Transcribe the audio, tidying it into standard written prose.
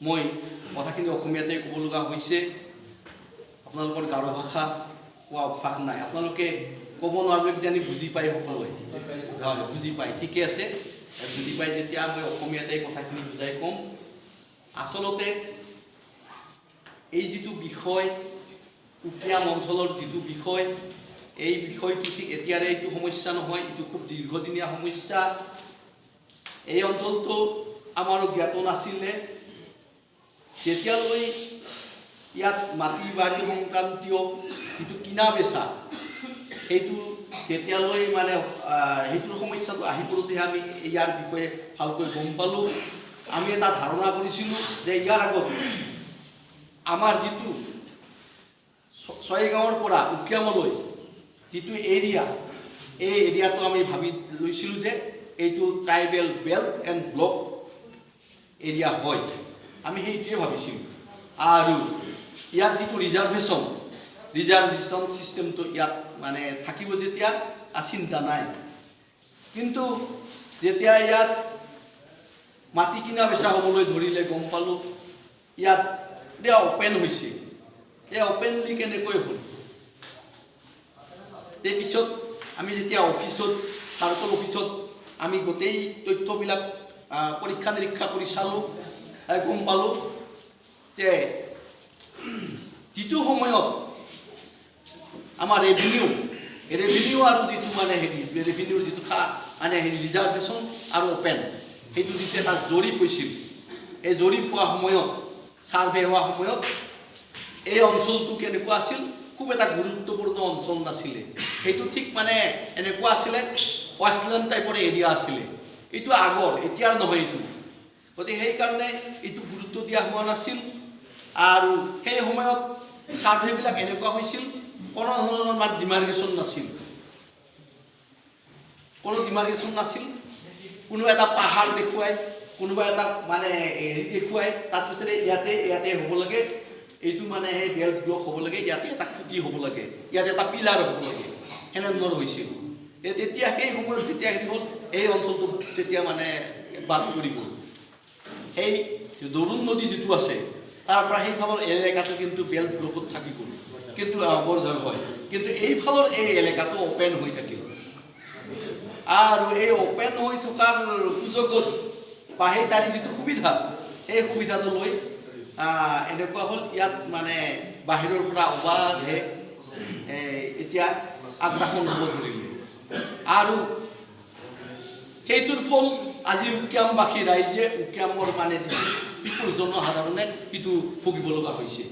মই কথাখিনি অসমীয়াতে ক'ব লগা হৈছে। আপোনালোকৰ গাৰো ভাষা কোৱা অভ্যাস নাই। আপোনালোকে ক'ব নোৱাৰিলে কিজানি বুজি পায় সকলোৱে। হয়, বুজি পায়, ঠিকে আছে। বুজি পাই যেতিয়া মই অসমীয়াতে কথাখিনি বুজাই ক'ম। আচলতে এই যিটো বিষয়, উকিয়াম অঞ্চলৰ যিটো বিষয়, এই বিষয়টো ঠিক এতিয়াৰে এইটো সমস্যা নহয়, এইটো খুব দীৰ্ঘদিনীয়া সমস্যা। এই অঞ্চলটো আমাৰো জ্ঞাত নাছিলে। যেতিয়ালৈ ইয়াত মাটি বাৰী সংক্ৰান্তীয় যিটো কিনা বেচা, সেইটো তেতিয়ালৈ মানে সেইটোৰ সমস্যাটো আহি পৰোঁতেহে আমি ইয়াৰ বিষয়ে ভালকৈ গম পালোঁ। আমি এটা ধাৰণা কৰিছিলোঁ যে ইয়াৰ আগত আমাৰ যিটো ছয়গাঁৱৰ পৰা উকিয়ামলৈ যিটো এৰিয়া, এই এৰিয়াটো আমি ভাবি লৈছিলোঁ যে এইটো tribal belt and block area হয়। আমি সেইটোৱে ভাবিছিলোঁ আৰু ইয়াত যিটো ৰিজাৰ্ভেশ্যন ছিষ্টেমটো ইয়াত মানে থাকিব যেতিয়া চিন্তা নাই। কিন্তু যেতিয়া ইয়াত মাটি কিনা বেচা হ'বলৈ ধৰিলে, গম পালোঁ ইয়াত এতিয়া অ'পেন হৈছে। এই অ'পেনলি কেনেকৈ হ'ল? তাৰ পিছত আমি যেতিয়া অফিচত, চাৰ্কল অফিচত আমি গোটেই তথ্যবিলাক পৰীক্ষা নিৰীক্ষা কৰি চালোঁ, গম পালোঁ যে যিটো সময়ত আমাৰ ৰেভিনিউ আৰু যিটো মানে হেৰি ৰেভিনিউৰ যিটো মানে হেৰি ৰিজাৰ্ভেশ্যন আৰু অ'পেন, সেইটো যেতিয়া এটা জৰীপ হৈছিল, এই জৰীপ হোৱা সময়ত, ছাৰ্ভে হোৱা সময়ত এই অঞ্চলটো কেনেকুৱা আছিল? খুব এটা গুৰুত্বপূৰ্ণ অঞ্চল নাছিলে সেইটো। ঠিক মানে এনেকুৱা আছিলে, ৱেষ্টলেণ্ড টাইপৰ এৰিয়া আছিলে। এইটো আগৰ, এতিয়াৰ নহয় এইটো। গতিকে সেইকাৰণে এইটো গুৰুত্ব দিয়া হোৱা নাছিল। আৰু সেই সময়ত ছাৰ্ভেবিলাক এনেকুৱা হৈছিল, কোনো ধৰণৰ মানে ডিমাৰ্কেশ্যন নাছিল, কোনো ডিমাৰ্কেশ্যন নাছিল। কোনো এটা পাহাৰ দেখুৱাই, কোনোবা এটা মানে হেৰি দেখুৱাই, তাৰপিছতে ইয়াতে ইয়াতে হ'ব লাগে এইটো, মানে সেই বেল্ট ব্লক হ'ব লাগে, ইয়াতে এটা খুঁটি হ'ব লাগে, ইয়াতে এটা পিলাৰ হ'ব লাগে, সেনেধৰণৰ হৈছিল। এই তেতিয়া সেই সময়ত যেতিয়া হেৰি হ'ল, এই অঞ্চলটো তেতিয়া মানে বাদ পৰি গ'ল। সেই দৰুণ নদী যিটো আছে, তাৰ পৰা সেইফালৰ এলেকাটো কিন্তু বেল্ট ব্লকত থাকি গ'ল, কিন্তু বৰঝাৰ হয়, কিন্তু এইফালৰ এই এলেকাটো অ'পেন হৈ থাকিল। আৰু এই অ'পেন হৈ থকাৰ সুযোগত বা সেই তাৰে যিটো সুবিধা, সেই সুবিধাটো লৈ এনেকুৱা হ'ল, ইয়াত মানে বাহিৰৰ পৰা অবাধে এতিয়া আগ্ৰাসন হ'ব ধৰিলে। আৰু সেইটোৰ ফল আজি উকিয়ামবাসী ৰাইজে, উকিয়ামৰ মানে যিটো পিপুল, জনসাধাৰণে সেইটো ভুগিব লগা হৈছে।